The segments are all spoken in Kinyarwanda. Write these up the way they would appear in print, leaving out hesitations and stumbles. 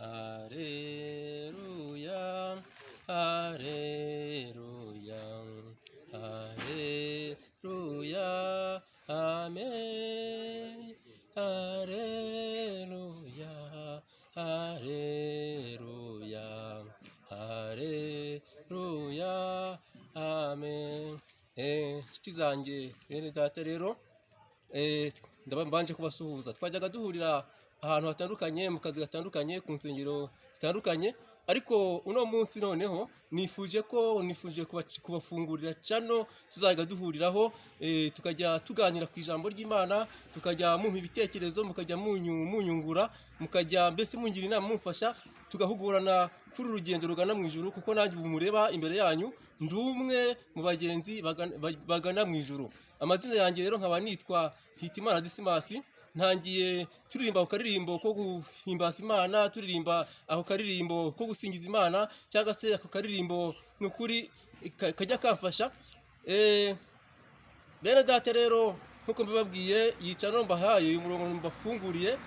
Haleluya, haleluya, haleluya, amen. Haleluya, haleluya, haleluya, amen. Inshuti zanjye, bene data rero, ndaba mbanje kubasuhuza. Twajyaga duhurira ahantu hatandukanye, mu kazi gatandukanye, ku nsengero zitandukanye, ariko uno munsi noneho nifuje kubafungurira channel tuzajya duhuriraho, tukajya tuganira ku ijambo ry'Imana, tukajya mumpa ibitekerezo, mukajya munyungura, mukajya mbese mungira inama, mumfasha, tugahugurana kuri uru rugendo rugana mu ijuru, kuko nanjye ubu mureba imbere yanyu ndi umwe mu bagenzi bagana mu ijuru. Amazina yanjye rero nkaba nitwa Hitimana Disimasi. Ntangiye turirimba ako karirimbo ko guhimbaza Imana, turirimba ako karirimbo ko gusingiza Imana, cyangwa se ako karirimbo ni ukuri kajya kamfasha. Bene data rero, nkuko mbibabwiye, iyi channel mbahaye, uyu murongo mbafunguriye,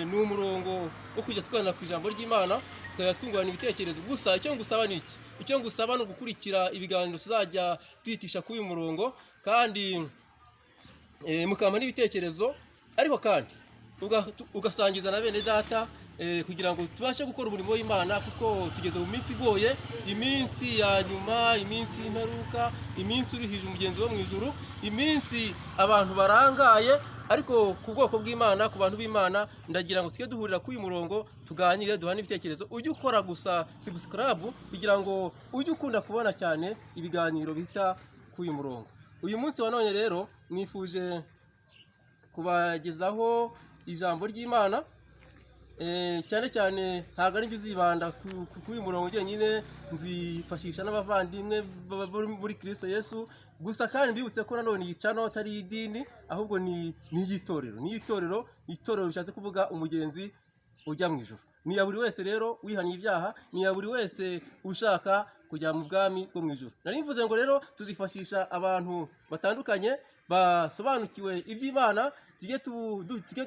ni umurongo wo kujya tuganira ku ijambo ry'Imana, tukajya twungurana ibitekerezo. Gusa icyo ngusaba ni iki? Icyo ngusaba ni ugukurikira ibiganiro tuzajya twitisha kuri uyu murongo, kandi mukampa n'ibitekerezo, ariko kandi ugasangiza na bene data, kugira ngo tubashe gukora umurimo w'Imana, kuko tugeze mu minsi igoye, iminsi ya nyuma, iminsi y'imperuka, iminsi uruhije umugenzi wo mu ijuru, iminsi abantu barangaye. Ariko ku bwoko bw'Imana, ku bantu b'Imana, ndagira ngo tujye duhurira kuri uyu murongo, tuganire, duhane ibitekerezo. Ujye ukora gusa subscribe kugira ngo ujye ukunda kubona cyane ibiganiro bita kuri uyu murongo. Uyu munsi wa none rero nifuje kubagezaho ijambo ry'Imana. Cyane cyane ntabwo ari uzibanda kuri uyu murongo njyenyine, nzifashisha n'abavandimwe bari muri Kristo Yesu. Gusa kandi mbibutse ko nanone iyi channel atari iy'idini, ahubwo ni iy'itorero, ni iy'itorero. Itorero bishatse kuvuga umugenzi ujya mu ijuru. Ni iya buri wese rero wihannye ibyaha, ni iya buri wese ushaka kujya mu bwami bwo mu ijuru. Nari mvuze ngo rero tuzifashisha abantu batandukanye basobanukiwe iby'Imana, tujye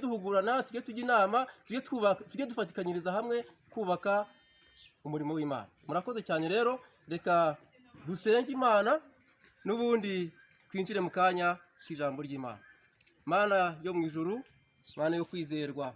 duhugurana, tujye tujya inama, tujye dufatikanyiriza hamwe kubaka umurimo w'Imana. Murakoze cyane rero, reka dusenge Imana, n'ubundi twinjire mu kanya k'ijambo ry'Imana. Mana yo mu ijuru, Mana yo kwizerwa,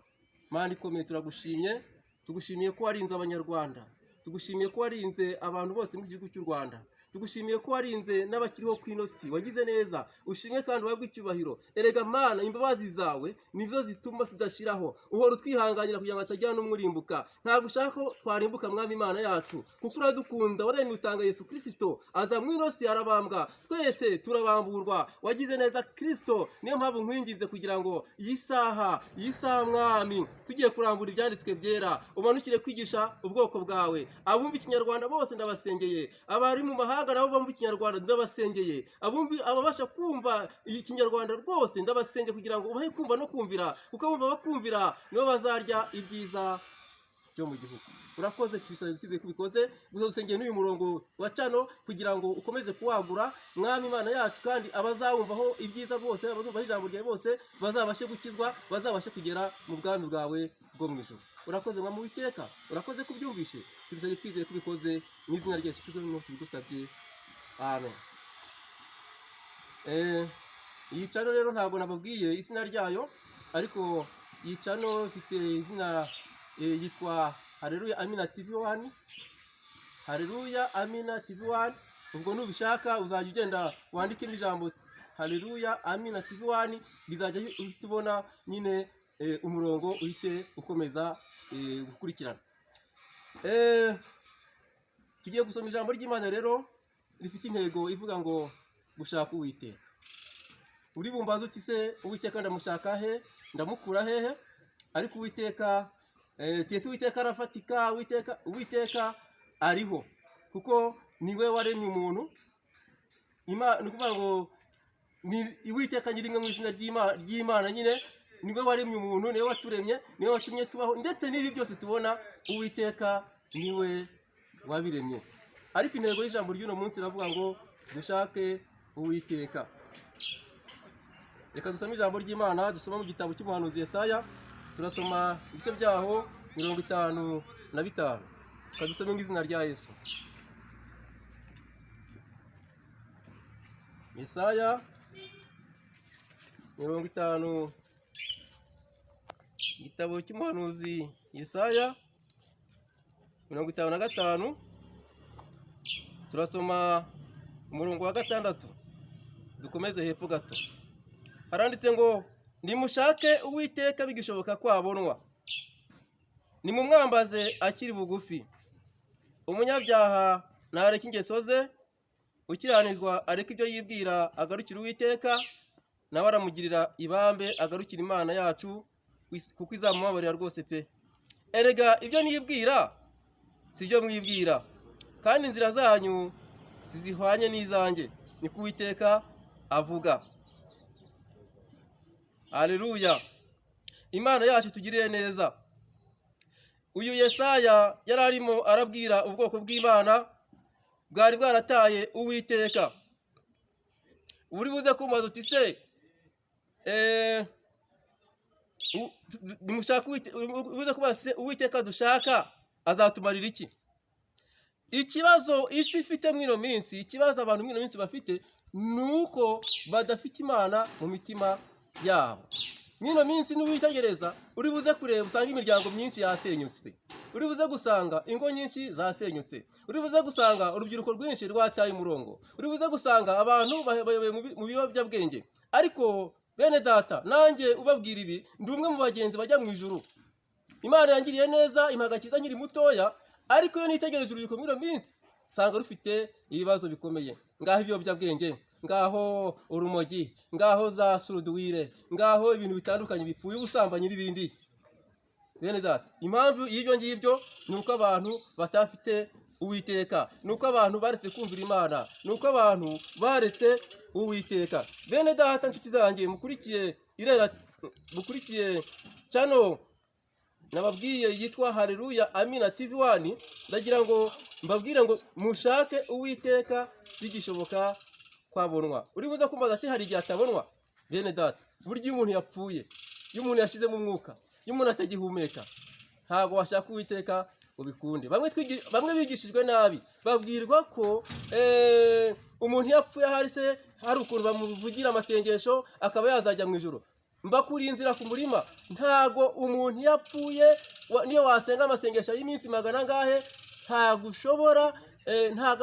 Mana ikomeye, turagushimye. Tugushimiye ko warinze Abanyarwanda, tugushimiye ko warinze abantu bose mu gihugu cy'u Rwanda, tugushimiye ko warinze n'abakiriho ku ino si. Wagize neza, ushimwe kandi uhabwe icyubahiro. Erega Mana, imbabazi zawe nizo zituma tudashiraho. Uhora utwihanganira kugira ngo hatagira n'umwe urimbuka. Ntabwo ushaka ko twarimbuka, Mwami Imana yacu, kuko uradukunda. Waremye utanga Yesu Kirisito, aza mu ino si, arabambwa, twese turabamburwa. Wagize neza Kirisito. Niyo mpamvu nkwingize kugira ngo iyi saha, iyi saha Mwami, tugiye kurambura ibyanditswe byera, umanukire kwigisha ubwoko bwawe. Abumva Ikinyarwanda bose ndabasengeye, abari mu mahanga nabo bumva Ikinyarwanda ndabasengeye, abumva, ababasha kumva Ikinyarwanda rwose ndabasengeye, kugira ngo ubahe kumva no kumvira, kuko bumva bakumvira nibo bazarya ibyiza byo mu gihugu. Urakoze, tubisabye twizeye ko ubikoze. Gusa dusengeye n'uyu murongo wa channel kugira ngo ukomeze kuwagura, Mwami Imana yacu, kandi abazawumvaho ibyiza bose, abazumvaho ijambo ryawe bose bazabashe gukizwa, bazabashe kugera mu bwami bwawe bwo mu ijuru. Urakoze Mwami Uwiteka, urakoze kubyumvishe. Tubisabye twizeye ko ubikoze, mu izina rya Yesu Kristo niho tubigusabye, amen. Iyi channel rero ntabwo nababwiye izina ryayo, ariko iyi channel ifite izina, yitwa Haleluya Amina TV 1, Haleluya Amina TV 1. Ubwo nubishaka uzajya ugenda wandikemo ijambo Haleluya Amina TV 1, bizajya uhita ubona nyine umurongo, uhite ukomeza gukurikirana. Tugiye gusoma ijambo ry'Imana rero rifite intego ivuga ngo gushaka Uwiteka. Uri bumbaze uti: "Se Uwiteka ndamushaka he? Ndamukura hehe?" Ariko Uwiteka, tese Uwiteka arafatika. Uwiteka ariho, kuko niwe waremye umuntu. Ni ukuvuga ngo ni Uwiteka nyirimwe mu izina ry'Imana nyine, niwe waremye umuntu, niwe waturemye, niwe watumye tubaho, ndetse n'ibi byose tubona Uwiteka niwe wabiremye. Ariko intego y'ijambo ry'uno munsi iravuga ngo dushake Uwiteka. Reka dusome ijambo ry'Imana, dusoma mu gitabo cy'umuhanuzi Yesaya. Turasoma ibice byaho 55. Kadusome mu izina rya Yesu. Yesaya 50, igitabo cy'umuhanuzi Yesaya 55, turasoma umurongo wa 6, dukomeze hepfo gato. Haranditse ngo: nimushake Uwiteka bigishoboka kwabonwa, nimumwambaze akiri bugufi. Umunyabyaha nareke ingeso ze, ukiranirwa areke ibyo yibwira, agarukire Uwiteka, nawe aramugirira ibambe, agarukire Imana yacu, kuko izamubabarira rwose pe. Erega ibyo nibwira si byo mwibwira, kandi inzira zanyu sizihwanye n'izanjye, niko Uwiteka avuga. Haleluya! Imana yacu itugiriye neza. Uyu Yesaya yari arimo arabwira ubwoko bw'Imana bwari bwarataye Uwiteka. Uri buze kumbaza uti se nimushaka ubuze kubaza se Uwiteka dushaka azatumarira iki? Ikibazo isi ifite muri ino minsi, ikibazo abantu muri ino minsi bafite, ni uko badafite Imana mu mitima yabo. Muri ino minsi niwitegereza, uri buze kureba usanga imiryango myinshi yasenyutse, uri buze gusanga ingo nyinshi zasenyutse, uri buze gusanga urubyiruko rwinshi rwataye umurongo, uri buze gusanga abantu bayoboye mu biyobyabwenge. Ariko bene data, nanjye ubabwira ibi, ndi umwe mu bagenzi bajya mu ijuru. Imana yangiriye neza impa agakiza nkiri mutoya, ariko iyo nitegereje urubyiruko muri ino minsi nsanga rufite ibibazo bikomeye. Ngaho ibiyobyabwenge, ngaho urumogi, ngaho za suruduwire, ngaho ibintu bitandukanye bipfuye, ubusambanyi n'ibindi. Bene data, impamvu y'ibyo ngibyo ni uko abantu batafite Uwiteka, ni uko abantu baretse kumvira Imana, ni uko abantu baretse Uwiteka. Bene data, nshuti zanjye mukurikiye Irera, mukurikiye channel nababwiye yitwa Haleluya Amina TV 1, ndagira ngo mbabwire ngo mushake Uwiteka bigishoboka kwabonwa. Uri buze kumbaza ati hari igihe atabonwa? Bene data, burya iyo umuntu yapfuye, iyo umuntu yashizemo umwuka, iyo umuntu atagihumeka, ntabwo washaka Uwiteka ubikunde. Bamwe bigishijwe nabi, babwirwa ko umuntu yapfuye ahari se hari ukuntu bamuvugira amasengesho akaba yazajya mu ijuru. Mbakuriye inzira ku murima, ntago umuntu yapfuye niyo wasenga amasengesho y'iminsi magana angahe, ntago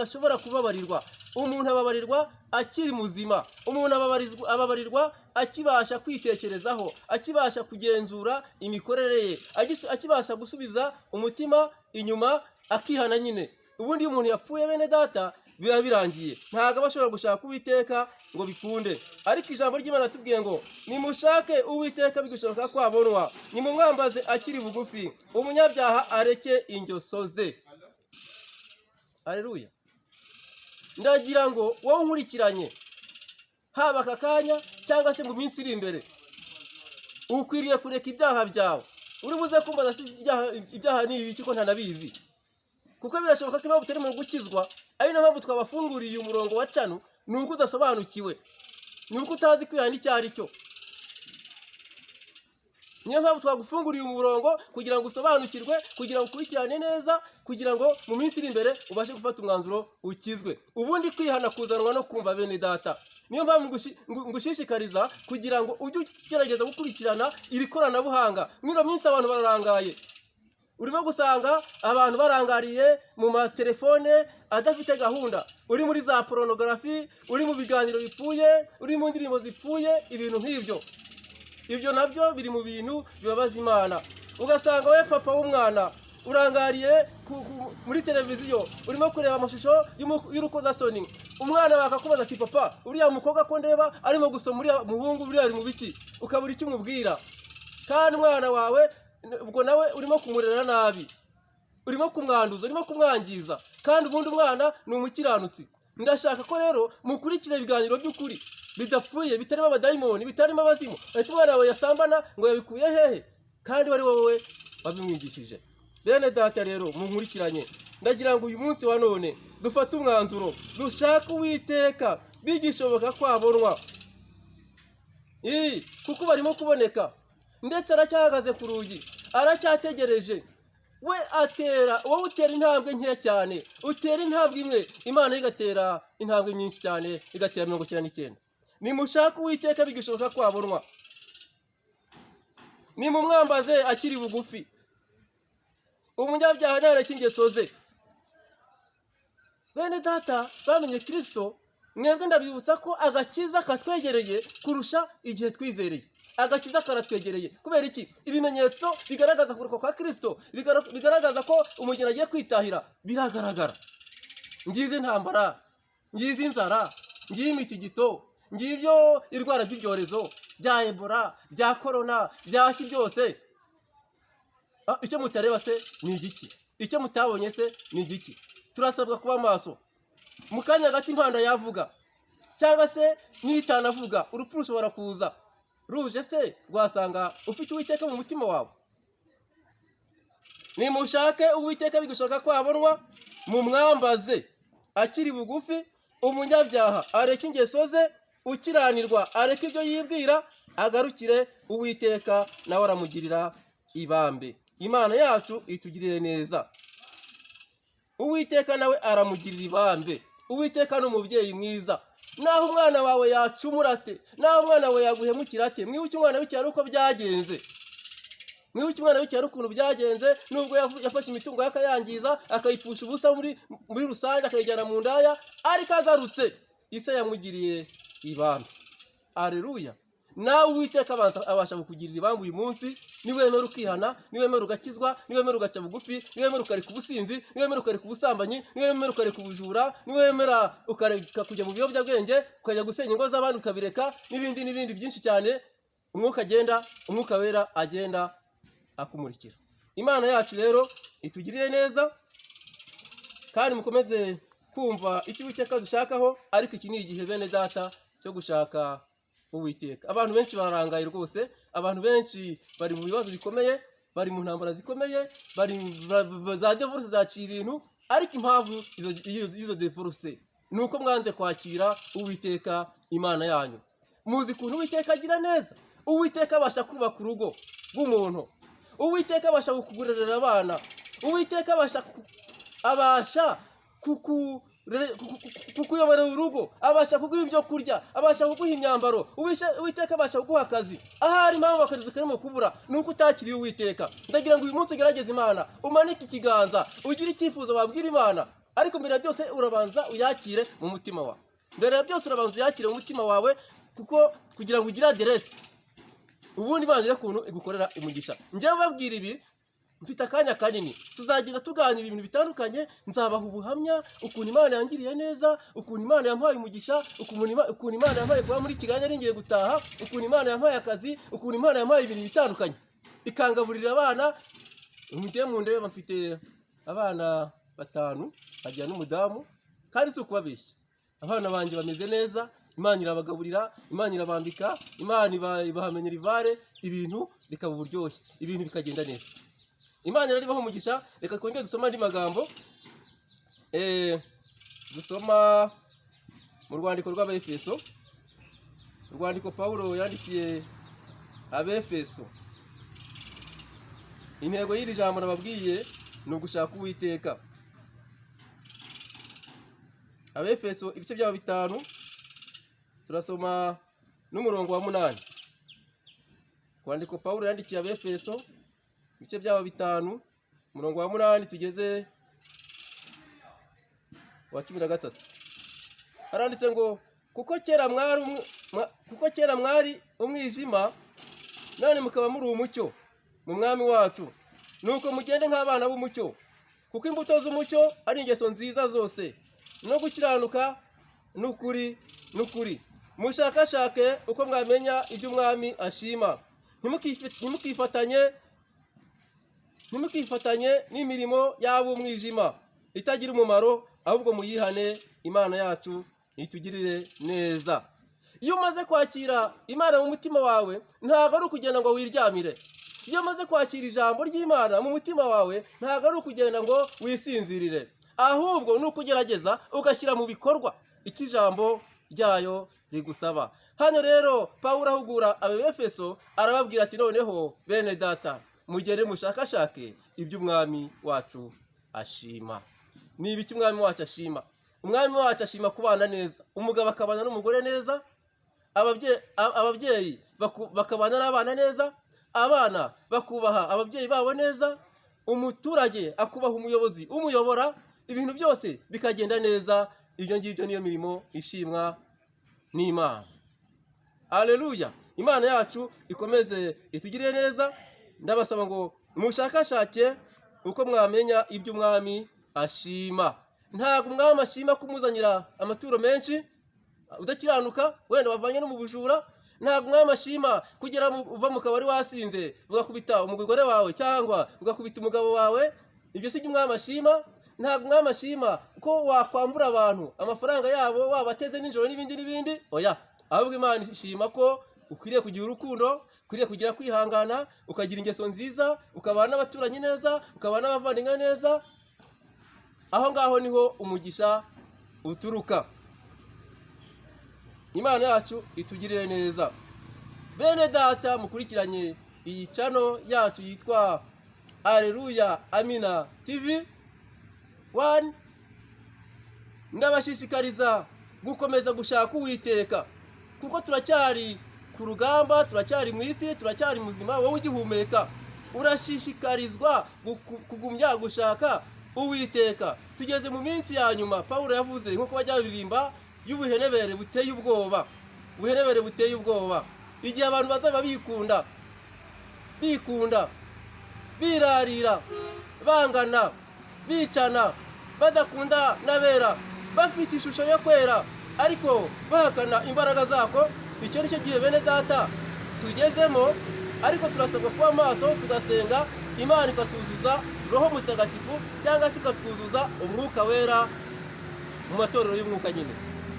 ashobora kubabarirwa. Umuntu ababarirwa akiri muzima, umuntu ababarirwa akibasha kwitekerezaho, akibasha kugenzura imikorere ye, akibasha gusubiza umutima inyuma akihana nyine. Ubundi iyo umuntu yapfuye bene data biba birangiye, ntago aba ashobora gushaka Uwiteka ngo bikunde. Ariko ijambo ry'Imana ritubwiye ngo nimushake Uwiteka bigishoboka kwabonwa, nimumwambaze akiri bugufi, umunyabyaha areke ingeso ze. Haleluya. Ndagira ngo wowe unkurikiranye, haba aka kanya cyangwa se mu minsi iri imbere, ukwiriye kureka ibyaha byawe. Uri buze kumbaza se ibyaha ni ibiki ko ntanabizi? Kuko birashoboka ko impamvu utari mu gukizwa ari nayo mpamvu twabafunguriye umurongo wa cano, ni uko udasobanukiwe, ni uko utazi kwihana icyo ari cyo. Niyo mpamvu twagufunguriye umurongo kugira ngo usobanukirwe, kugira ngo ukurikirane neza, kugira ngo mu minsi iri imbere ubashe gufata umwanzuro ukizwe. Ubundi kwihana kuzanwa no kumva bene data. Niyo mpamvu ngushishikariza kugira ngo ujye ugerageza gukurikirana iri koranabuhanga. Muri ino minsi abantu bararangaye. Urimo gusanga abantu barangariye mu matelefone adafite gahunda, uri muri za porunogarafi, uri mu biganiro bipfuye, uri mu ndirimbo zipfuye, ibintu nk'ibyo. Ibyo nabyo biri mu bintu bibabaza Imana. Ugasanga we papa w'umwana urangariye muri televiziyo, urimo kureba amashusho y'urukozasoni. Umwana bakakubaza ati papa, uriya mukobwa ko ndeba arimo gusoma uriya muhungu, uriya ari mu biki? Ukabura icyo umubwira. Kandi umwana wawe ubwo nawe urimo kumurera nabi, urimo kumwanduza, urimo kumwangiza. Kandi ubundi umwana ni umukiranutsi. Ndashaka ko rero mukurikira ibiganiro by'ukuri bidapfuye, bitarimo abadayimoni, bitarimo abazimu. Ati umwana wawe yasambana ngo yabikuye hehe? Kandi wari wowe wabimwigishije. Bene data rero munkurikiranye, ndagira ngo uyu munsi wa none dufate umwanzuro, dushake Uwiteka bigishoboka kwabonwa. Kuko barimo kuboneka, ndetse aracyahagaze ku rugi, aracyategereje. We atera, wowe utera intambwe nkeya cyane, utera intambwe imwe, Imana yo igatera intambwe nyinshi cyane, igatera 99. Nimushake Uwiteka bigishoboka kwabonwa, nimumwambaze akiri bugufi. Umunyabyaha ntareke ingeso ze. Bene data bamenye Kirisito, mwebwe ndabibutsa ko agakiza katwegereye kurusha igihe twizereye. Agakiza karatwegereye kubera iki? Ibimenyetso bigaragaza kugaruka kwa Kirisito, bigaragaza ko umugeni agiye kwitahira, biragaragara. Ngizi intambara, ngizi inzara, ngiyi imitigito, ngibyo indwara by'ibyorezo bya Ebola, bya korona, bya ki byose. Icyo mutareba se ni igiki? Icyo mutabonye se ni igiki? Turasabwa kuba maso. Mu kanya gato impanda yavuga, cyangwa se nitanavuga, urupfu rushobora kuza. Ruje se rwasanga ufite Uwiteka mu mutima wawe? Nimushake Uwiteka bigishoboka kwabonwa, mumwambaze akiri bugufi. Umunyabyaha areke ingeso ze, ukiranirwa areke ibyo yibwira, agarukire Uwiteka, nawe aramugirira ibambe. Imana yacu itugirire neza. Uwiteka nawe aramugirira ibambe. Uwiteka ni umubyeyi mwiza. Naho umwana wawe yacumura ate, naho umwana wawe yaguhemukira ate, mwibuke umwana w'icyaro uko byagenze. Mwibuke umwana w'icyaro ukuntu byagenze, nubwo yafashe imitungo ye akayangiza, akayipfusha ubusa muri rusange, akayijyana mu ndaya, ariko agarutse ise yamugiriye ibambe. Aleluya! Nawe Uwiteka abasha kukugirira ibambe uyu munsi, niwemera ukihana, niwemera ugakizwa, niwemera ugaca bugufi, niwemera ukareka ubusinzi, niwemera ukareka ubusambanyi, niwemera ukareka ubujura, niwemera ukareka kujya mu biyobyabwenge, ukajya gusenya ingo z'abandi ukabireka, n'ibindi n'ibindi byinshi cyane. Umwuka agenda, Umwuka Wera agenda akumurikira. Imana yacu rero itugirire neza, kandi mukomeze kumva icyo Uwiteka dushakaho. Ariko iki ni igihe, bene data, cyo gushaka Uwiteka. Abantu benshi bararangaye rwose, abantu benshi bari mu bibazo bikomeye, bari mu ntambara zikomeye, bari za divorce zaciye ibintu. Ariko impamvu y'izo divorce ni uko mwanze kwakira Uwiteka Imana yanyu. Muzi ukuntu Uwiteka agira neza. Uwiteka abasha kubaka urugo rw'umuntu, Uwiteka abasha kukugurira abana, Uwiteka abasha kukuyobora urugo, abasha kuguha ibyo kurya, abasha kuguha imyambaro, Uwiteka abasha kuguha akazi. Ahari impamvu akazi karimo kubura ni uko utakiriye Uwiteka. Ndagira ngo uyu munsi ugerageze Imana, umanike ikiganza, ugire icyifuzo wabwira Imana. Ariko mbere ya byose urabanza uyakire mu mutima wawe. Mbere ya byose urabanza uyakire mu mutima wawe, kuko kugira ngo ugire aderesi, ubundi Imana irebe ukuntu igukorera umugisha. Njyewe babwira ibi, mfite akanya kanini, tuzagenda tuganira ibintu bitandukanye. Nzabaha ubuhamya ukuntu Imana yangiriye neza, ukuntu Imana yampaye umugisha, ukuntu Imana yampaye kuba muri Kigali nari ngiye gutaha, ukuntu Imana yampaye akazi, ukuntu Imana yampaye ibintu bitandukanye, ikangaburira abana. Mujye mu ndeba, mfite abana batanu, nkagira n'umudamu, kandi si ukubabeshya, abana banjye bameze neza. Imana irabagaburira, Imana irabambika, Imana ibaha minerval, ibintu bikaba uburyohe, ibintu bikagenda neza. Imana rero ibaha umugisha. Reka twongere dusome andi magambo. Dusoma mu rwandiko rw'Abefeso, urwandiko Pawulo yandikiye Abefeso. Intego y'iri jambo nababwiye ni ugushaka Uwiteka. Abefeso ibice byabo 5, turasoma n'umurongo wa 8. Rwandiko Pawulo yandikiye Abefeso, ibice byabo 5, umurongo wa 8 tugeze wa 13. Haranditse ngo: Kuko kera mwari umwijima, none mukaba muri umucyo mu Mwami wacu. Nuko mugende nk'abana b'umucyo, kuko imbuto z'umucyo ari ingeso nziza zose no gukiranuka n'ukuri n'ukuri. Mushakashake uko mwamenya ibyo Umwami ashima. Ntimukifatanye n'imirimo y'ab'umwijima itagira umumaro, ahubwo muyihane. Imana yacu itugirire neza. Iyo umaze kwakira Imana mu mutima wawe, ntabwo ari ukugenda ngo wiryamire. Iyo umaze kwakira ijambo ry'Imana mu mutima wawe, ntabwo ari ukugenda ngo wisinzirire, ahubwo ni ukugerageza ugashyira mu bikorwa icyo ijambo ryayo rigusaba. Hano rero Pawulo ahugura Abefeso, arababwira ati: "Noneho bene data, Mugere mushakashake ibyo umwami wacu ashima. Ni ibiki umwami wacu ashima? Umwami wacu ashima kubana neza, umugabo akabana n'umugore neza, ababyeyi bakabana n'abana neza, abana bakubaha ababyeyi babo neza, umuturage akubaha umuyobozi umuyobora, ibintu byose bikagenda neza. Ibyo ngibyo niyo mirimo ishimwa n'Imana. Aleluya! Imana yacu ikomeze itugirire neza. Ndabasaba ngo mushakashake uko mwamenya ibyo umwami ashima. Ntabwo umwami ashima kumuzanira amaturo menshi udakiranuka, wenda wavanye no mu bujura. Ntabwo umwami ashima kugera uva mu kabari wasinze, ugakubita umugore wawe cyangwa ugakubita umugabo wawe. Ibyo si byo umwami ashima. Ntabwo umwami ashima ko wakwambura abantu amafaranga yabo wabateze nijoro n'ibindi n'ibindi. Oya, ahubwo Imana ishima ko ukwiriye kugira urukundo, ukwiriye kugira kwihangana, ukagira ingeso nziza, ukabana n'abaturanyi neza, ukabana n'abavandimwe neza. Aho ngaho niho umugisha uturuka. Imana yacu itugirire neza. Bene data mukurikiranye iyi channel yacu yitwa Aleluya Amina TV 1, ndabashishikariza gukomeza gushaka Uwiteka, kuko turacyari ku rugamba, turacyari mu isi, turacyari muzima. Wowe ugihumeka urashishikarizwa kugumya gushaka Uwiteka. Tugeze mu minsi ya nyuma Pawulo yavuze, nk'uko bajya baririmba, y'ubuhenebere buteye ubwoba, ubuhenebere buteye ubwoba, igihe abantu bazaba bikunda, bikunda, birarira, bangana, bicana, badakunda n'abera, bafite ishusho yo kwera ariko bahakana imbaraga zako. Icyo ni cyo gihe, bene data, tugezemo, ariko turasabwa kuba maso, tugasenga Imana ikatuzuza Roho Mutagatifu, cyangwa se ikatwuzuza Umwuka Wera mu matorero y'umwuka nyine.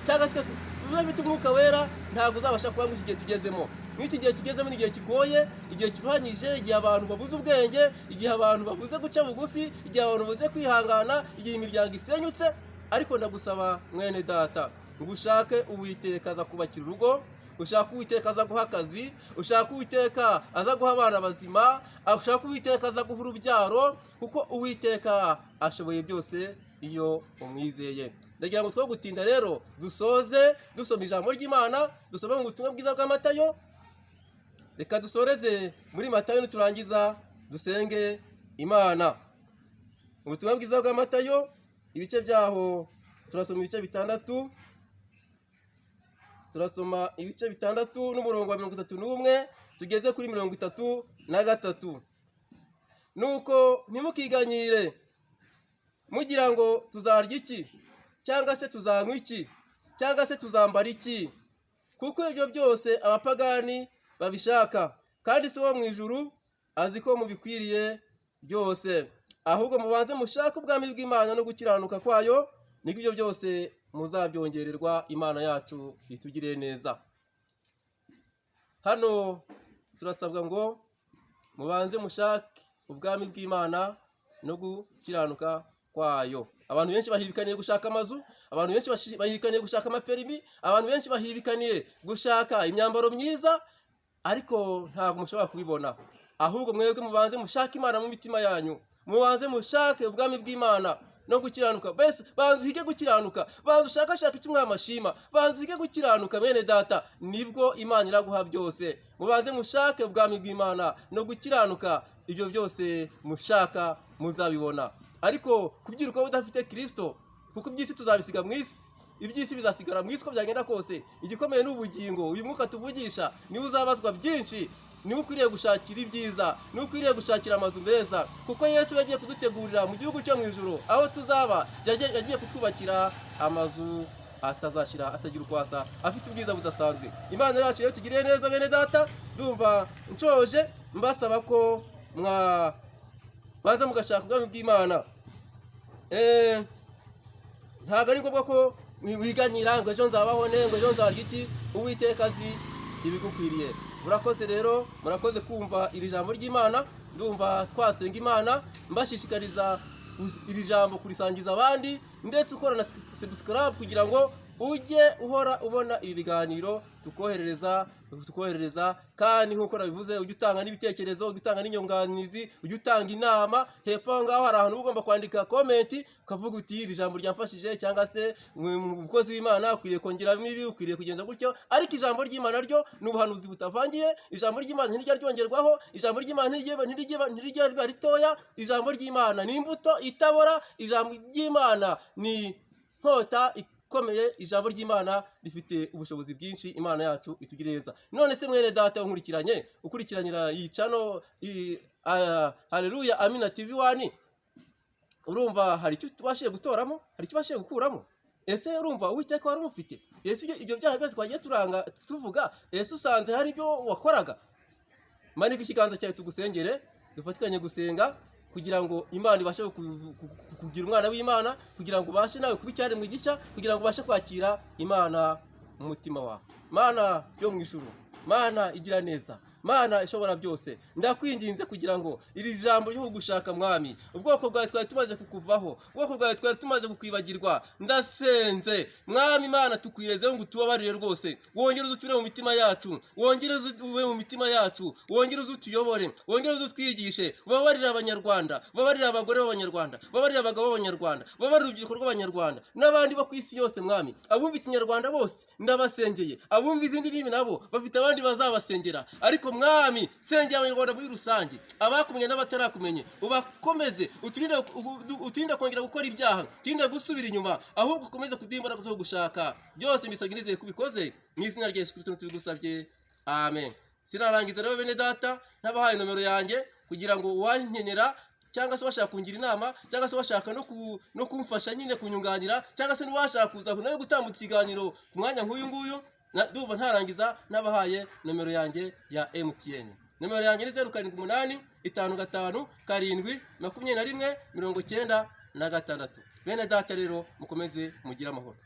Cyangwa se udafite Umwuka Wera ntabwo uzabasha kuba muri iki gihe tugezemo. Muri iki gihe tugezemo ni igihe kigoye, igihe kiruhanyije, igihe abantu babuze ubwenge, igihe abantu babuze guca bugufi, igihe abantu babuze kwihangana, igihe imiryango isenyutse. Ariko ndagusaba, mwene data, ngo ushake Uwiteka aza kubakira urugo, ushaka Uwiteka aza guha akazi, ushaka Uwiteka aza guha abana bazima, ushaka Uwiteka aza guha urubyaro, kuko Uwiteka ashoboye byose iyo umwizeye. Ndagira ngo twe gutinda rero, dusoze dusoma ijambo ry'Imana. Dusome mu butumwa bwiza bwa Matayo. Reka dusoreze muri Matayo, niturangiza dusenge Imana. Ubutumwa bwiza bwa Matayo, ibice byaho, turasoma ibice 6, turasoma ibice 6 n'umurongo wa 31 tugeze kuri 33. Nuko ntimukiganyire mugira ngo tuzarya iki, cyangwa se tuzanywa iki, cyangwa se tuzambara iki, kuko ibyo byose abapagani babishaka, kandi So wo mu ijuru azi ko mubikwiriye byose. Ahubwo mubanze mushake ubwami bw'Imana no gukiranuka kwayo, niko ibyo byose muzabyongererwa. Imana yacu itugirire neza. Hano turasabwa ngo mubanze mushake ubwami bw'Imana no gukiranuka kwayo. Abantu benshi bahibikaniye gushaka amazu, abantu benshi bahibikaniye gushaka amaperimi, abantu benshi bahibikaniye gushaka imyambaro myiza, ariko ntabwo mushobora kubibona. Ahubwo mwebwe mubanze mushake Imana mu mitima yanyu, mubanze mushake ubwami bw'Imana no gukiranuka. Mbese banza uhige gukiranuka, banza ushakashake icyo umwami ashima, banza uhige gukiranuka, mwene data, nibwo Imana iraguha byose. Mubanze mushake ubwami bw'Imana no gukiranuka, ibyo byose mushaka muzabibona. Ariko kubyiruka udafite Kirisito, kuko iby'isi tuzabisiga mu isi, iby'isi bizasigara mu isi uko byagenda kose. Igikomeye ni ubugingo. Uyu mwuka tuvugisha niwe uzabazwa byinshi, niwe ukwiriye gushakira ibyiza, niwe ukwiriye gushakira amazu meza, kuko Yesu yagiye kudutegurira mu gihugu cyo mu ijuru aho tuzaba. Yagiye kutwubakira amazu atazashira, atagira uko asa, afite ubwiza budasanzwe. Imana yacu rero tugiriye neza. Bene data, ndumva nshoje mbasaba ko mwa baza mugashaka ubwami bw'Imana. Ntabwo ari ngombwa ko wiganyira ngo ejo nzabaho ne, ngo ejo nzarya iki. Uwiteka azi ibigukwiriye. Murakoze rero, murakoze kumva iri jambo ry'Imana. Ndumva twasenga Imana. Mbashishikariza iri jambo kurisangiza abandi, ndetse ukora na subscribe kugira ngo Ujye uhora ubona ibi biganiro tukoherereza, kandi nk'uko nabivuze, ujye utanga n'ibitekerezo, ujye utanga n'inyunganizi, ujye utanga inama. Hepfo aho ngaho hari ahantu uba ugomba kwandika comment, ukavuga uti: "Iri jambo ryamfashije," cyangwa se "Umukozi w'Imana ukwiriye kongeramo ibi, ukwiriye kugenza gutyo." Ariko ijambo ry'Imana ryo ni ubuhanuzi butavangiye. Ijambo ry'Imana ntirijya ryongerwaho, ijambo ry'Imana ntirijya riba ritoya. Ijambo ry'Imana ni imbuto itabora, ijambo ry'Imana ni nkota ikomeye, ijambo ry'Imana rifite ubushobozi bwinshi. Imana yacu itugire neza. None se mwene data unkurikiranye, ukurikiranira iyi channel Haleluya Amina TV 1, urumva hari icyo tubashije gutoramo? Hari icyo ubashije gukuramo? Ese urumva Uwiteka wari umufite? Ese ibyo byaha byose twagiye turanga tuvuga, ese usanze hari ibyo wakoraga? Manika ikiganza cyawe tugusengere, dufatikanye gusenga kugira ngo Imana ibashe kugira umwana w'Imana, kugira ngo ubashe nawe kuba icyaremwe gishya, kugira ngo ubashe kwakira Imana mu mutima wawe. Mana yo mu ijuru, Mana igira neza, Mana ishobora byose, ndakwinginze kugira ngo iri jambo ryo kugushaka, Mwami, ubwoko bwawe twari tumaze kukuvaho, ubwoko bwawe twari tumaze kukwibagirwa, ndasenze Mwami Imana, tukwirezeho ngo utubabarire rwose, wongere uze mu mitima yacu, wongere uze ube mu mitima yacu, wongere uze utuyobore, wongere uze utwigishe. Ubabarire Abanyarwanda, ubabarire abagore b'Abanyarwanda, ubabarire abagabo b'Abanyarwanda, ubabarire urubyiruko rw'Abanyarwanda n'abandi bo ku isi yose. Mwami, abumva Ikinyarwanda bose ndabasengeye, abumva izindi ndimi nabo bafite abandi bazabasengera, ariko Mwami, sengera Abanyarwanda muri rusange, abakumenye n'abatarakumenye, ubakomeze, uturinde kongera gukora ibyaha, uturinde gusubira inyuma, ahubwo ukomeze kuduha imbaraga zo gushaka. Byose mbisabye nizeye ko ubikoze, mu izina rya Yesu Kristo tubigusabye, amen. Sinarangiza rero, bene data, ntabahaye nomero yanjye kugira ngo uwankenera, cyangwa se bashaka kungira inama, cyangwa se bashaka no kumfasha nyine kunyunganira, cyangwa se n'uwashaka kuza nawe gutambutsa ikiganiro ku mwanya nk'uyu nguyu, ndumva ntarangiza nabahaye nomero yanjye ya MTN. Nomero yanjye ni 0785572196. Bene data rero, mukomeze mugire amahoro.